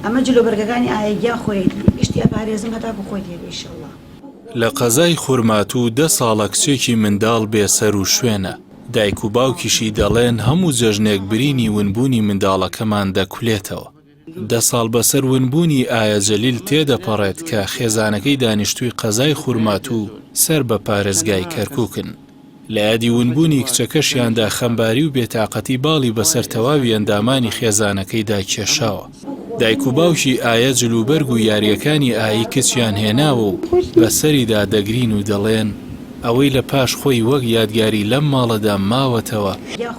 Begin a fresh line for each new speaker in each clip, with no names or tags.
ئەمە جلوبەرگەکانی ئایە گیان خۆیەتی گشتی ئەپارێزم هەتاکو خۆی دێ ئیشەڵا.
لە قەزای خورماتوو دە ساڵە کچێکی منداڵ بێ سەروشوێنە، دایک و باوکیشی دەڵێن هەموو جەژنێک برینی ونبوونی منداڵەکەمان دەکولێتەوە. دە ساڵ بەسەر ونبوونی ئایە جەلیل تێدەپەڕێت کە خێزانەکەی دانیشتووی قەزای خورماتوو سەر بە پارێزگای کەرکوکن. لە یادی ونبوونی کچەکەشیاندا خەمباری و بێتاقەتی باڵی بەسەر تەواوی ئەندامانی خێزانەکەیدا کێشاوە. دایک و باوکی ئایە جلوبەرگ و یارییەکانی ئایی کچیان هێناوە و بەسەریدا دەگرین و دەڵێن، ئەوەی لە پاش خۆی وەک یادگاری لەم ماڵەدا ماوەتەوە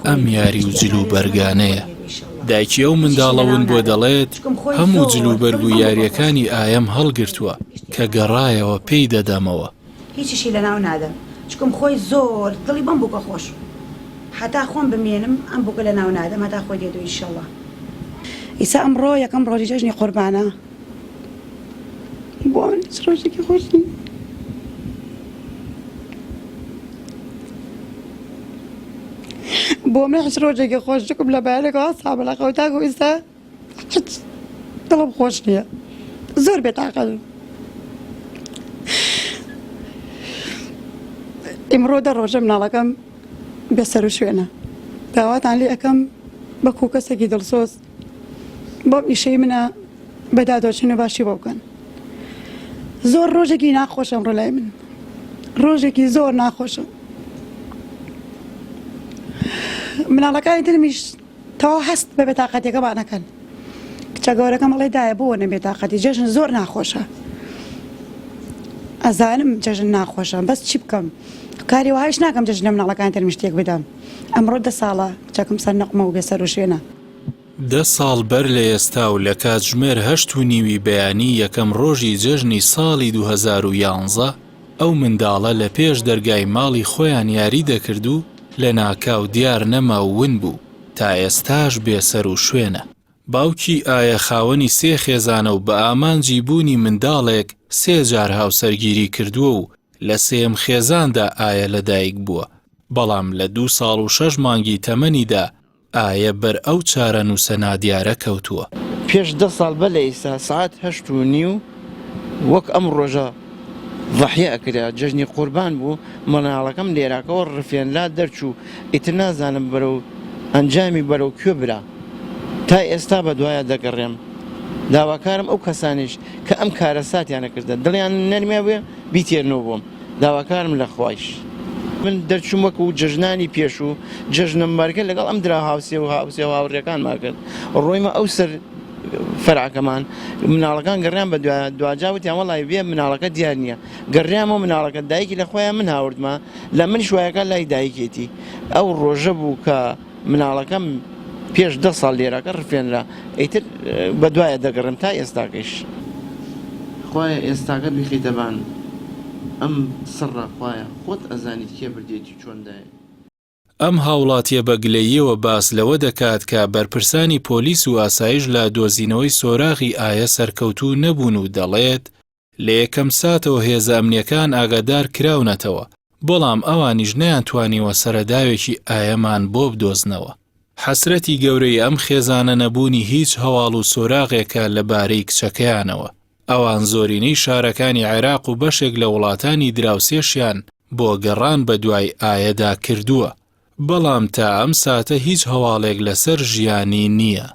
ئەم یاری و جلوبەرگانەیە. دایکی ئەو منداڵە ونبووە دەڵێت، هەموو جلوبەرگ و یارییەکانی ئایەم هەڵگرتووە، کە گەڕایەوە پێی دەدەمەوە.
هیچیشی لەناو نادەم چکم خۆی زۆر دڵی بەم بوکە خۆش هەتا خۆم بمێنم ئەم بوکە لەناو نادەم هەتا خۆی دێتو ئیشەڵا. ئیسا ئەمڕۆ یەکەم ڕۆژی جەژنی قوربانە بۆ من هیچ ڕۆژێکی خۆش نییە. بۆ من هیچ ڕۆژێکی خۆش چکم لە بەیانێکەوە هەستامە لە خەو تاکو ئیستا هیچ دڵم خۆش نییە زۆر بێتاقەتم ئیمڕۆ دە ڕۆژە مناڵەکەم بێسەروشوێنە داواتان لێ ئەەکەم بەکو کەسێکی دڵسۆز بۆم ئیشەی منە بەدادۆچن و باشی بۆ بکەن زۆر ڕۆژێکی ناخۆشە ئەمڕۆ لای من ڕۆژێکی زۆر ناخۆشە مناڵەکانی ترمیش تەواو هەست بە بێتاقەتیەکەمان ئەکەن کچە گەورەکەم ئەڵێ دایە بۆ نە بێتاقەتی جەژن زۆر ناخۆشە ئەزانم جەژن ناخۆشە بەس چی بکەم کاری وهایش ناکەم جەژن لە مناڵەکان ترم شتێک بدەم ئەمڕۆ دە ساڵە کچەکەم سەر نەقمە و بێسەر و شوێنە.
دە ساڵ بەر لە ئێستا و لە کاتژمێر هەشت و نیوی بەیانی یەکەم ڕۆژی جەژنی ساڵی 2011 ئەو منداڵە لە پێش دەرگای ماڵی خۆیان یاری دەکرد و لەناکاو دیار نەما و ون بوو، تا ئێستاش بێسەروشوێنە. باوکی ئایە خاوەنی سێ خێزانە و بە ئامانجی بوونی منداڵێک سێ جار هاوسەرگیری کردووە و لە سێیەم خێزاندا ئایە لەدایک بووە، بەڵام لە دوو ساڵ و شەش مانگی تەمەنیدا ئایە بەر ئەو چارەنووسە نادیارە کەوتووە؟
پێش دە ساڵ بەر لە ئیستا سەعات هەشت و نیو وەک ئەم ڕۆژە زەحیە ئەکرا جەژنی قوربان بوو منداڵەکەم لێراکەوە ڕفێنرا دەرچوو ئیتر نازانم بەرەو ئەنجامی بەرەو کوێ برا تا ئێستا بە دوایا دەگەڕێم داواکارم ئەو کەسانیش کە ئەم کارەساتیانە کردە دڵیان نەرمیا بێ بیتێرنەوە بۆم داواکارم لە خوایش. من دەرچووم وەکو جەژنانی پێشوو جەژنم مەرگە لەگەڵ ئەم درا هاوسێ و هاوسێ و هاوڕێکانما کرد ڕۆیمە ئەو سەر فەرعەکەمان مناڵەکان گەڕیان بە دواجا وتیان وەڵی بێ مناڵەکە دیار نییە گەڕیامەوە مناڵەکە دایکی لە خۆیان من هاوردمە لە من شوایەکە لای دایکێتی ئەو ڕۆژە بوو کە مناڵەکەم پێش دە ساڵ لێرەکە ڕفێنرا ئیتر بەدوایە دەگەڕێم تا ئێستاکەیش. خوایە ئێستاکە بیخەیتە بان ئەم سڕە خوایە خۆت ئەزانیت کێ بردیەتی چۆن دایە.
ئەم هاوڵاتیە بە گلەییەوە باس لەوە دەکات کە بەرپرسانی پۆلیس و ئاسایش لە دۆزینەوەی سۆراغی ئایە سەرکەوتوو نەبوون و دەڵێت، لە یەکەم ساتەوە هێزە ئەمنییەکان ئاگادار کراونەتەوە، بەڵام ئەوانیش نەیانتوانیوە سەرەداوێکی ئایەمان بۆ بدۆزنەوە. حەسرەتی گەورەی ئەم خێزانە نەبوونی هیچ هەواڵ و سۆراغێکە لە بارەی کچەکەیانەوە. ئەوان زۆرینەی شارەکانی عێراق و بەشێک لە وڵاتانی دراوسێشیان بۆ گەڕان بەدوای ئایەدا کردووە، بەڵام تا ئەم ساتە هیچ هەواڵێک لەسەر ژیانی نییە.